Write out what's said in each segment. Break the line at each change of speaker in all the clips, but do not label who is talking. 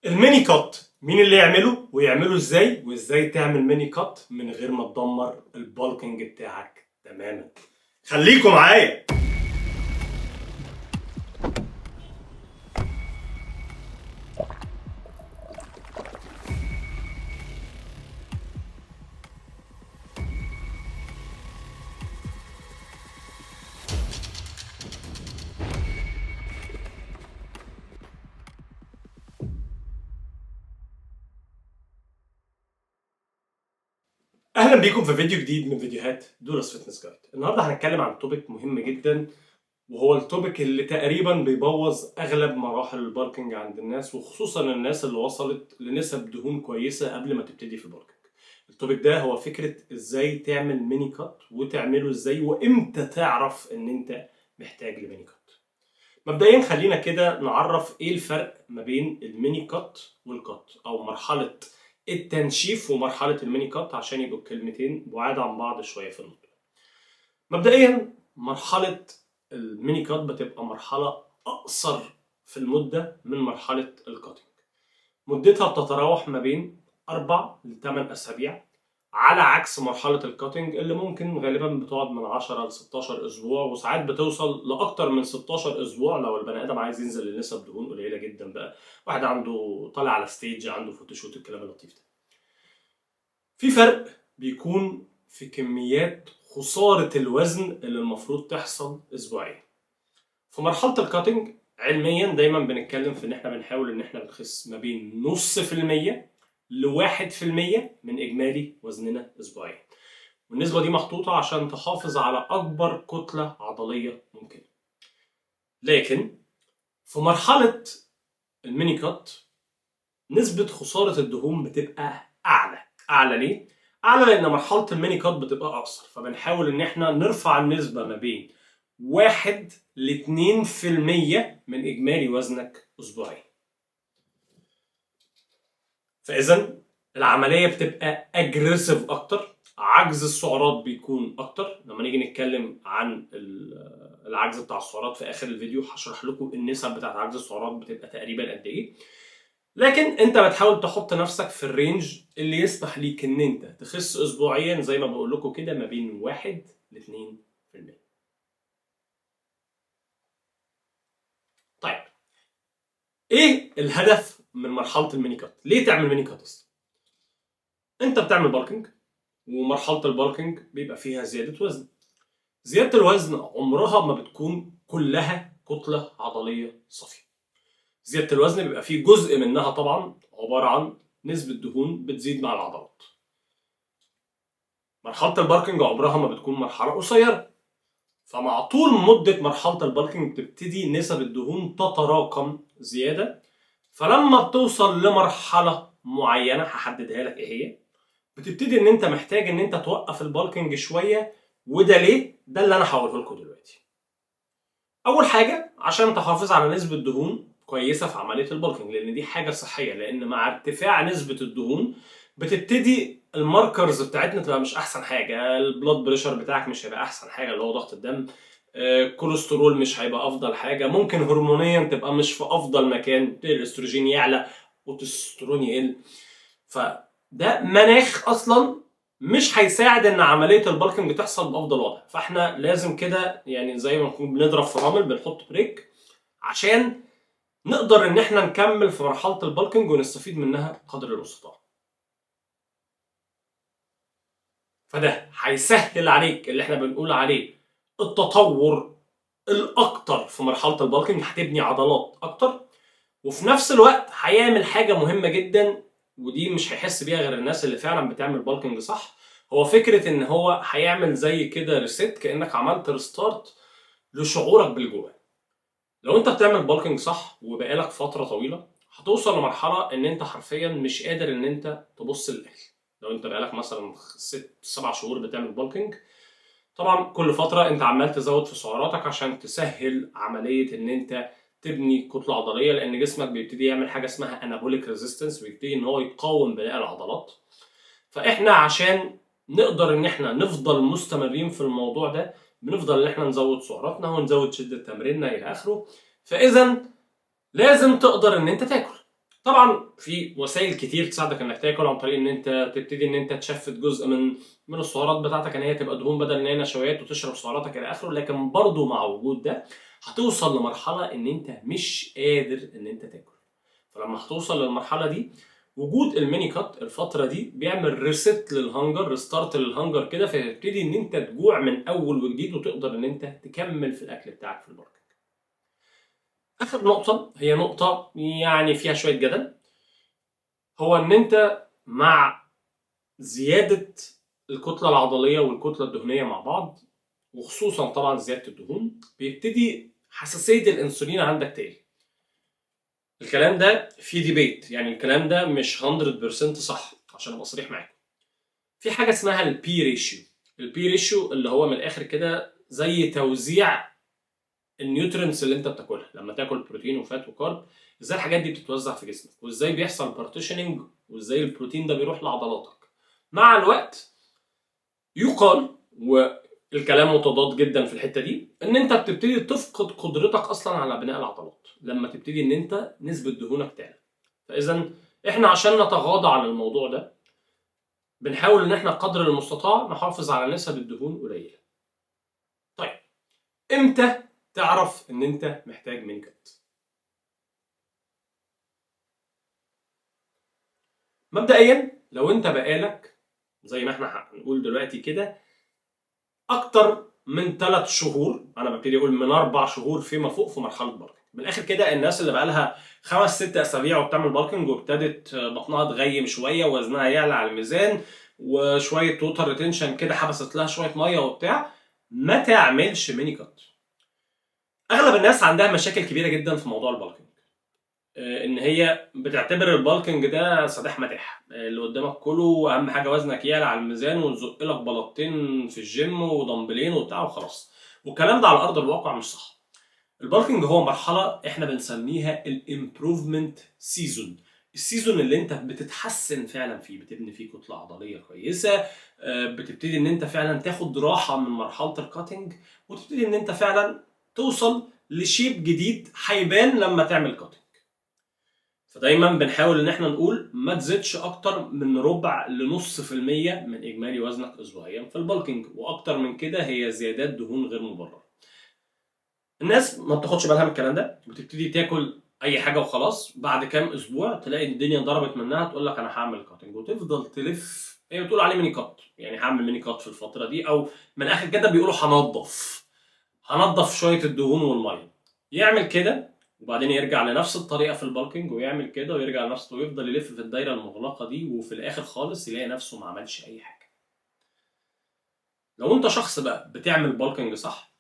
ال mini cut مين اللي يعمله ويعمله ازاي، وازاي تعمل mini cut من غير ما تدمر ال bulking بتاعك تماما. خليكم معايا. اهلا بيكم في فيديو جديد من فيديوهات دولس fitness guide. النهارده هنتكلم عن topic مهم جدا، وهو ال topic اللي تقريبا بيبوظ اغلب مراحل ال bulking عند الناس، وخصوصا الناس اللي وصلت لنسب دهون كويسة قبل ما تبتدي في ال bulking. ال topic ده هو فكرة ازاي تعمل mini cut، وتعمله ازاي، وامتى تعرف ان انت محتاج ل mini cut. مبدئيا خلينا كده نعرف ايه الفرق ما بين ال mini cut وال cut، او مرحلة التنشيف ومرحلة ال mini cut، عشان يبقوا الكلمتين بعاد عن بعض شوية في النطق. مبدئيا مرحلة ال mini cut بتبقى مرحلة اقصر في المدة من مرحلة ال cutting، مدتها بتتراوح ما بين 4 ل 8 اسابيع، على عكس مرحلة ال cutting اللي ممكن غالبا بتقعد من 10 ل 16 اسبوع، وساعات بتوصل لاكتر من 16 اسبوع لو البني ادم عايز ينزل لنسب دهون قليله جدا، بقى واحد عنده طالع على stage، عنده photoshoot، الكلام اللطيف ده. في فرق بيكون في كميات خسارة الوزن اللي المفروض تحصل اسبوعيا. في مرحلة ال cutting علميا دايما بنتكلم في ان احنا بنحاول ان احنا بنخس ما بين 0.5% ل1% من اجمالي وزننا اسبوعيا، والنسبة دي محطوطة عشان تحافظ على اكبر كتلة عضلية ممكنة. لكن في مرحلة ال mini cut نسبة خسارة الدهون بتبقى اعلى. اعلى ليه؟ اعلى لان مرحلة ال mini cut بتبقى اقصر، فبنحاول ان احنا نرفع النسبة ما بين 1 ل 2% من اجمالي وزنك اسبوعيا. فاذا العملية بتبقى aggressive اكتر، عجز السعرات بيكون اكتر. لما نيجي نتكلم عن العجز بتاع السعرات في اخر الفيديو هشرح لكم النسب بتاعت عجز السعرات بتبقى تقريبا قد ايه. لكن انت بتحاول تحط نفسك في ال range اللي يسمح ليك ان انت تخس اسبوعيا زي ما بقول لكم كده ما بين 1 ل 2%. طيب ايه الهدف من مرحلة ال mini cut؟ ليه تعمل mini cut اصلا؟ انت بتعمل bulking، ومرحلة ال bulking بيبقى فيها زيادة وزن. زيادة الوزن عمرها ما بتكون كلها كتلة عضلية صافية. زيادة الوزن بيبقى فيه جزء منها طبعا عبارة عن نسبه دهون بتزيد مع العضلات. مرحلة ال bulking عمرها ما بتكون مرحلة قصيرة، فمع طول مده مرحلة ال bulking بتبتدي نسب الدهون تتراكم زيادة. فلما بتوصل لمرحلة معينة هحددها لك ايه هي، بتبتدي ان انت محتاج ان انت توقف ال bulking شوية. وده ليه؟ ده اللي انا هقوله لكم دلوقتي. اول حاجة عشان تحافظ على نسبه دهون كويسة في عملية ال bulking، لان دي حاجة صحية، لان مع ارتفاع نسبه الدهون بتبتدي ال markers بتاعتنا تبقى مش احسن حاجة، ال blood pressure بتاعك مش هيبقى احسن حاجة اللي هو ضغط الدم، الكوليسترول مش هيبقى افضل حاجة، ممكن هرمونيا تبقى مش في افضل مكان، الاستروجين يعلى والتستوستيرون يقل. فده مناخ اصلا مش هيساعد ان عملية ال bulking تحصل بافضل وضع. فاحنا لازم كده يعني زي ما نكون بنضرب فرامل بنحط brake عشان نقدر ان احنا نكمل في مرحلة ال bulking ونستفيد منها قدر المستطاع. فده هيسهل عليك اللي احنا بنقول عليه التطور الاكتر في مرحلة ال bulking، هتبني عضلات اكتر، وفي نفس الوقت هيعمل حاجة مهمة جدا، ودي مش هيحس بيها غير الناس اللي فعلا بتعمل bulking صح. هو فكرة ان هو هيعمل زي كده reset، كانك عملت restart لشعورك بالجوع. لو انت بتعمل bulking صح وبقالك فترة طويلة هتوصل لمرحلة ان انت حرفيا مش قادر ان انت تبص للاكل. لو انت بقالك مثلا 6 7 شهور بتعمل bulking، طبعا كل فترة انت عمال تزود في سعراتك عشان تسهل عملية ان انت تبني كتلة عضلية، لان جسمك بيبتدي يعمل حاجة اسمها anabolic resistance، بيبتدي ان هو يقاوم بناء العضلات. فاحنا عشان نقدر ان احنا نفضل مستمرين في الموضوع ده بنفضل ان احنا نزود سعراتنا ونزود شده تمريننا الى اخره. فاذا لازم تقدر ان انت تاكل. طبعا في وسائل كتير تساعدك انك تاكل، عن طريق ان انت تبتدي ان انت ت shift جزء من السعرات بتاعتك ان هي تبقى دهون بدل ان هي نشويات، وتشرب سعراتك الى اخره. لكن برضو مع وجود ده هتوصل لمرحلة ان انت مش قادر ان انت تاكل. فلما هتوصل للمرحلة دي، وجود ال mini cut الفترة دي بيعمل reset لل hunger، restart لل hunger كده، فتبتدي ان انت تجوع من اول وجديد وتقدر ان انت تكمل في الاكل بتاعك في ال bulk. اخر نقطة هي نقطة يعني فيها شوية جدل، هو ان انت مع زيادة الكتلة العضلية والكتله الدهنية مع بعض، وخصوصا طبعا زيادة الدهون، بيبتدي حساسية الانسولين عندك تقل. الكلام ده في debate، يعني الكلام ده مش 100% صح عشان ابقى صريح معاكم. في حاجة اسمها ال P ratio. ال P ratio اللي هو من الاخر كده زي توزيع ال nutrients اللي انت بتاكلها. لما تاكل بروتين و fat و carb، ازاي الحاجات دي بتتوزع في جسمك، وازاي بيحصل partitioning، وازاي البروتين ده بيروح لعضلاتك مع الوقت. يقال، والكلام متضاد جدا في الحتة دي، ان انت بتبتدي تفقد قدرتك اصلا على بناء العضلات لما تبتدي ان انت نسبه دهونك تعلى. فاذا احنا عشان نتغاضى عن الموضوع ده بنحاول ان احنا قدر المستطاع نحافظ على نسب الدهون قليله. طيب امتى تعرف ان انت محتاج mini cut؟ مبدئيا لو انت بقالك زي ما احنا هنقول دلوقتي كده اكتر من 3 شهور، انا ببتدي اقول من 4 شهور فيما فوق في مرحلة bulking. من الاخر كده الناس اللي بقالها 5 6 اسابيع وبتعمل bulking وابتدت بطنها تغيم شوية ووزنها يعلى على الميزان وشوية water retention كده حبست لها شوية مية وبتاع، ما تعملش mini cut. اغلب الناس عندها مشاكل كبيرة جدا في موضوع ال bulking، ان هي بتعتبر ال bulking ده سداح مداح، اللي قدامك كله واهم حاجة وزنك يعلى على الميزان وتزق لك بلاطتين في الجيم ودمبلين وبتاع وخلاص. والكلام ده على ارض الواقع مش صح. ال bulking هو مرحلة احنا بنسميها ال improvement season، ال season اللي انت بتتحسن فعلا فيه، بتبني فيه كتلة عضلية كويسة، بتبتدي ان انت فعلا تاخد راحة من مرحلة ال cutting، وتبتدي ان انت فعلا توصل ل shape جديد هيبان لما تعمل cutting. فدايما بنحاول ان احنا نقول ما تزيدش اكتر من ربع لنص في المية من اجمالي وزنك اسبوعيا في ال bulking، واكتر من كده هي زيادات دهون غير مبررة. الناس ما بتاخدش بالها من الكلام ده، بتبتدي تاكل اي حاجة وخلاص، بعد كام اسبوع تلاقي الدنيا ضربت منها، تقول لك انا هعمل cutting، وتفضل تلف. هي بتقول عليه mini cut، يعني هعمل mini cut في الفترة دي، او من الاخر كده بيقولوا هنضف شوية الدهون والمية. يعمل كده وبعدين يرجع لنفس الطريقة في ال bulking، ويعمل كده ويرجع لنفس، ويفضل يلف في الدايرة المغلقة دي، وفي الاخر خالص يلاقي نفسه ما عملش اي حاجة. لو انت شخص بقى بتعمل bulking صح،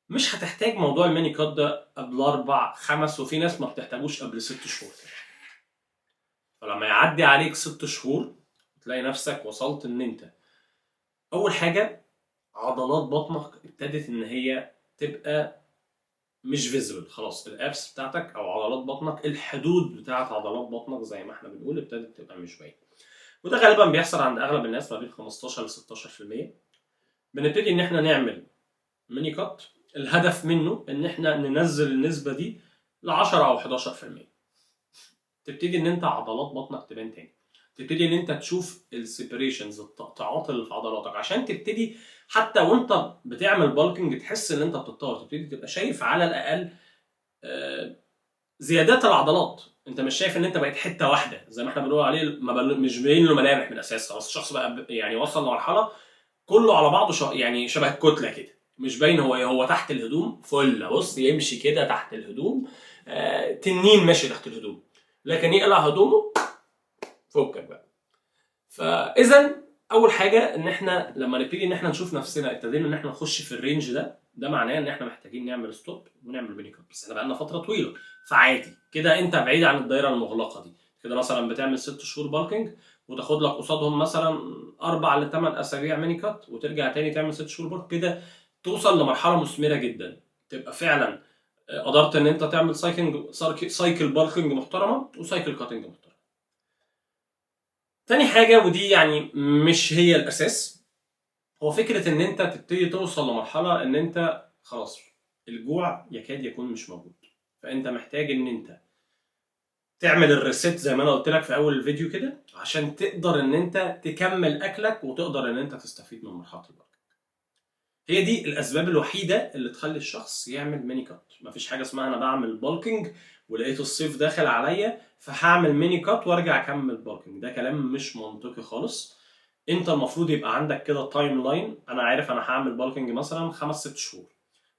مش هتحتاج موضوع ال mini cut ده قبل 4 5، وفي ناس ما بتحتاجوش قبل 6 شهور. فلما يعدي عليك 6 شهور تلاقي نفسك وصلت ان انت اول حاجة عضلات بطنك ابتدت ان هي تبقى مش visible خلاص، ال abs بتاعتك او عضلات بطنك، الحدود بتاعت عضلات بطنك زي ما احنا بنقول ابتدت تبقى مش باينة. وده غالبا بيحصل عند اغلب الناس ما بين 15 ل 16%. بنبتدي ان احنا نعمل mini cut، الهدف منه ان احنا ننزل النسبة دي ل 10 او 11%. تبتدي ان انت عضلات بطنك تبان تاني، تبتدي ان انت تشوف ال separations، التقطيعات اللي في عضلاتك، عشان تبتدي حتى وانت بتعمل bulking تحس ان انت بتتطور، تبتدي تبقى شايف على الاقل زيادات العضلات. انت مش شايف ان انت بقيت حتة واحدة زي ما احنا بنقول عليه، مش باين له ملامح من الاساس. خلاص الشخص بقى يعني وصل لمرحلة كله على بعضه يعني شبه الكتلة كده، مش باين هو ايه، هو تحت الهدوم فله، بص يمشي كده تحت الهدوم، تنين ماشي تحت الهدوم، لكن يقلع هدومه فكك بقى. فاذا اول حاجة ان احنا لما نبتدي ان احنا نشوف نفسنا ابتدينا ان احنا نخش في ال range ده، ده معناه ان احنا محتاجين نعمل stop ونعمل mini cut. بس احنا بقالنا فترة طويلة، فعادي كده انت بعيد عن الدايرة المغلقة دي. كده مثلا بتعمل 6 شهور bulking وتاخد لك قصادهم مثلا 4 ل 8 اسابيع mini cut، وترجع تاني تعمل 6 شهور bulk، كده توصل لمرحلة مثمرة جدا، تبقى فعلا قدرت ان انت تعمل cycle bulking محترمه و cycle cutting محترمه. تاني حاجة، ودي يعني مش هي الاساس، هو فكرة ان انت تبتدي توصل لمرحلة ان انت خلاص الجوع يكاد يكون مش موجود، فانت محتاج ان انت تعمل ال reset زي ما انا قلت لك في اول الفيديو كده، عشان تقدر ان انت تكمل اكلك وتقدر ان انت تستفيد من مرحلة ال bulk. هي دي الاسباب الوحيدة اللي تخلي الشخص يعمل mini cut. مفيش حاجة اسمها انا بعمل bulking ولقيت الصيف داخل عليا فهعمل mini cut وارجع اكمل bulking، ده كلام مش منطقي خالص. انت المفروض يبقى عندك كده timeline، انا عارف انا هعمل bulking مثلا 5 6 شهور،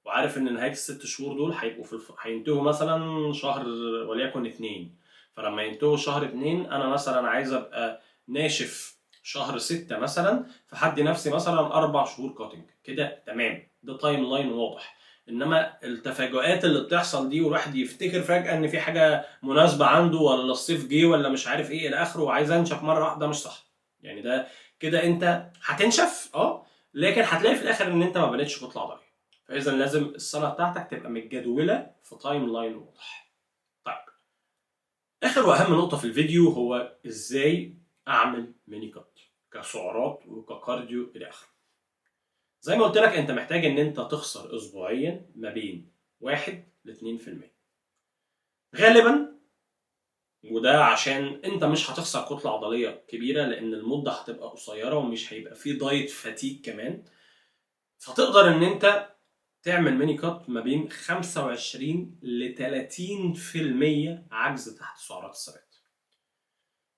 وعارف ان نهاية ال6 شهور دول هيبقوا هينتهوا مثلا شهر وليكن 2، فلما ينتهوا شهر 2 انا مثلا عايز ابقى ناشف شهر 6 مثلا، فحدي نفسي مثلا 4 شهور cutting كده، تمام، ده timeline واضح. انما التفاجؤات اللي بتحصل دي والواحد يفتكر فجأة ان في حاجة مناسبة عنده ولا الصيف جه ولا مش عارف ايه الى اخره وعايز انشف مرة واحدة، مش صح. يعني ده كده انت هتنشف لكن هتلاقي في الاخر ان انت ما بنيتش كتلة عضلية. فاذا لازم السنة بتاعتك تبقى متجدولة في timeline واضح. طيب اخر واهم نقطة في الفيديو هو ازاي اعمل mini cut كسعرات وك cardio الى اخره. زي ما قلت لك انت محتاج ان انت تخسر اسبوعيا ما بين 1 ل 2% غالبا، وده عشان انت مش هتخسر كتلة عضلية كبيرة لان المدة هتبقى قصيرة ومش هيبقى فيه diet fatigue كمان، فتقدر ان انت تعمل mini cut ما بين 25 ل 30% عجز تحت سعرات الثبات.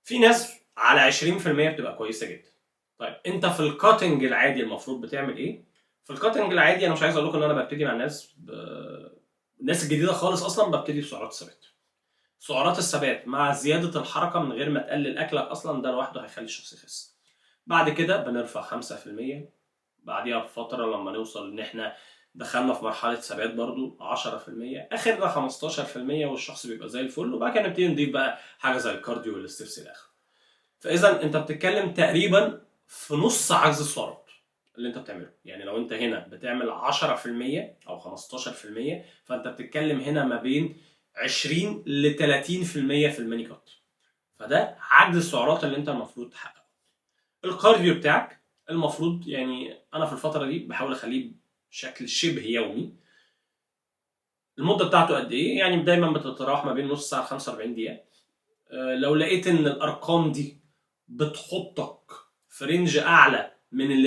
في ناس على 20% بتبقى كويسة جدا. طيب انت في ال cutting العادي المفروض بتعمل ايه؟ في ال cutting العادي انا مش عايز اقول لكم ان انا ببتدي مع الناس الناس الجديدة خالص اصلا ببتدي بسعرات الثبات. سعرات الثبات مع زيادة الحركة من غير ما تقلل اكلك اصلا، ده لوحده هيخلي الشخص يخس. بعد كده بنرفع 5%، بعديها بفترة لما نوصل ان احنا دخلنا في مرحلة ثبات برضو 10%، اخرنا 15% والشخص بيبقى زي الفل، وبعد كده نبتدي نضيف بقى حاجة زي ال cardio وال steps الى اخره. فاذا انت بتتكلم تقريبا في نص عجز السعرات اللي انت بتعمله، يعني لو انت هنا بتعمل 10% او 15% فانت بتتكلم هنا ما بين 20 ل 30% في ال mini cut. فده عجز السعرات اللي انت المفروض تحققه. ال cardio بتاعك المفروض، يعني انا في الفترة دي بحاول اخليه بشكل شبه يومي. المدة بتاعته قد ايه؟ يعني دايما بتتراوح ما بين نص ساعة ل 45 دقيقة. لو لقيت ان الارقام دي بتحطك في range اعلى من ال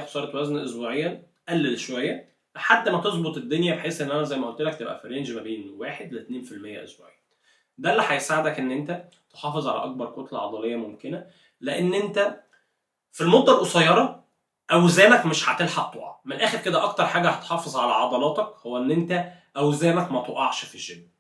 2% خسارة وزن اسبوعيا، قلل شوية لحد ما تظبط الدنيا، بحيث ان انا زي ما قلت لك تبقى في range ما بين 1 ل 2% اسبوعيا. ده اللي هيساعدك ان انت تحافظ على اكبر كتلة عضلية ممكنة، لان انت في المدة القصيرة اوزانك مش هتلحق تقع. من الاخر كده اكتر حاجة هتحافظ على عضلاتك هو ان انت اوزانك ما تقعش في الجيم.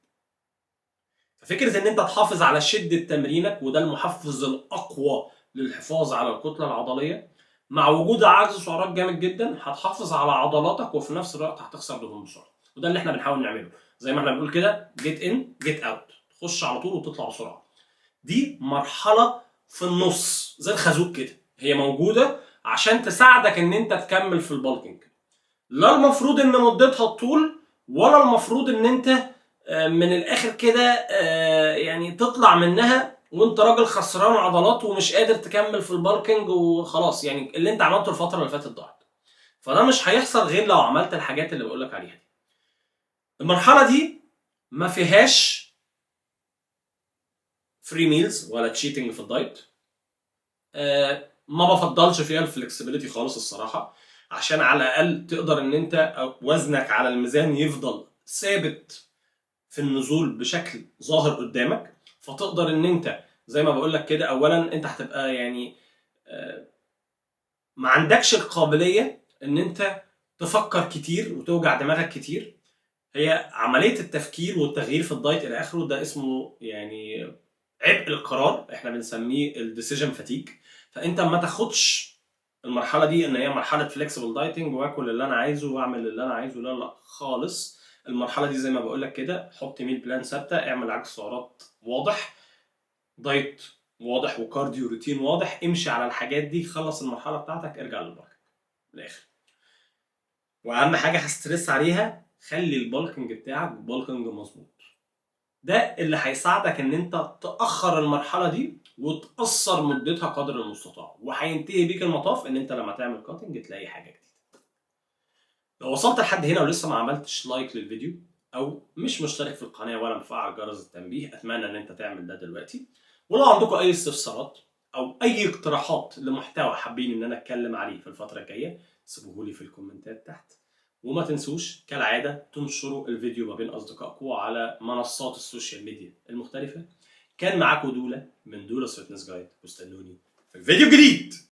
ففكره ان انت تحافظ على شده تمرينك، وده المحفز الاقوى للحفاظ على الكتلة العضلية، مع وجود عجز سعرات جامد جدا هتحافظ على عضلاتك وفي نفس الوقت هتخسر دهون بسرعة. وده اللي احنا بنحاول نعمله، زي ما احنا بنقول كده get in get out، تخش على طول وتطلع بسرعة. دي مرحلة في النص زي الخازوق كده، هي موجودة عشان تساعدك ان انت تكمل في ال bulking. لا المفروض ان مدتها تطول، ولا المفروض ان انت من الاخر كده يعني تطلع منها وانت راجل خسران عضلات ومش قادر تكمل في ال bulking وخلاص، يعني اللي انت عملته الفترة اللي فاتت ضاعت. فده مش هيحصل غير لو عملت الحاجات اللي بقولك عليها دي. المرحلة دي ما فيهاش free meals ولا cheating في ال diet. ما بفضلش فيها ال flexibility خالص الصراحة، عشان على الاقل تقدر ان انت وزنك على الميزان يفضل ثابت في النزول بشكل ظاهر قدامك، فتقدر ان انت زي ما بقول لك كده اولا انت هتبقى يعني ما عندكش القابلية ان انت تفكر كتير وتوجع دماغك كتير. هي عملية التفكير والتغيير في ال diet الى اخره ده اسمه يعني عبء القرار، احنا بنسميه ال decision fatigue. فانت ما تاخدش المرحلة دي ان هي مرحلة flexible dieting واكل اللي انا عايزه واعمل اللي انا عايزه، لا لا خالص. المرحلة دي زي ما بقول لك كده، حط meal plan ثابته، اعمل عجز سعرات واضح، diet واضح، و cardio routine واضح، امشي على الحاجات دي، خلص المرحلة بتاعتك ارجع لل bulking من الاخر. واهم حاجة ه stress عليها، خلي ال bulking بتاعك bulking مظبوط. ده اللي هيساعدك ان انت تاخر المرحلة دي وتقصر مدتها قدر المستطاع، وهينتهي بيك المطاف ان انت لما تعمل cutting تلاقي حاجة جديدة. لو وصلت لحد هنا ولسه ما عملتش like للفيديو او مش مشترك في القناة ولا مفعل جرس التنبيه، اتمنى ان انت تعمل ده دلوقتي. ولو عندكم اي استفسارات او اي اقتراحات لمحتوى حابين ان انا اتكلم عليه في الفترة الجاية، سيبوهولي في الكومنتات تحت. وما تنسوش كالعادة تنشروا الفيديو ما بين اصدقائكم على منصات ال social media المختلفة. كان معاكم دولا من Dola's Fitness Guide، واستنوني في الفيديو الجديد.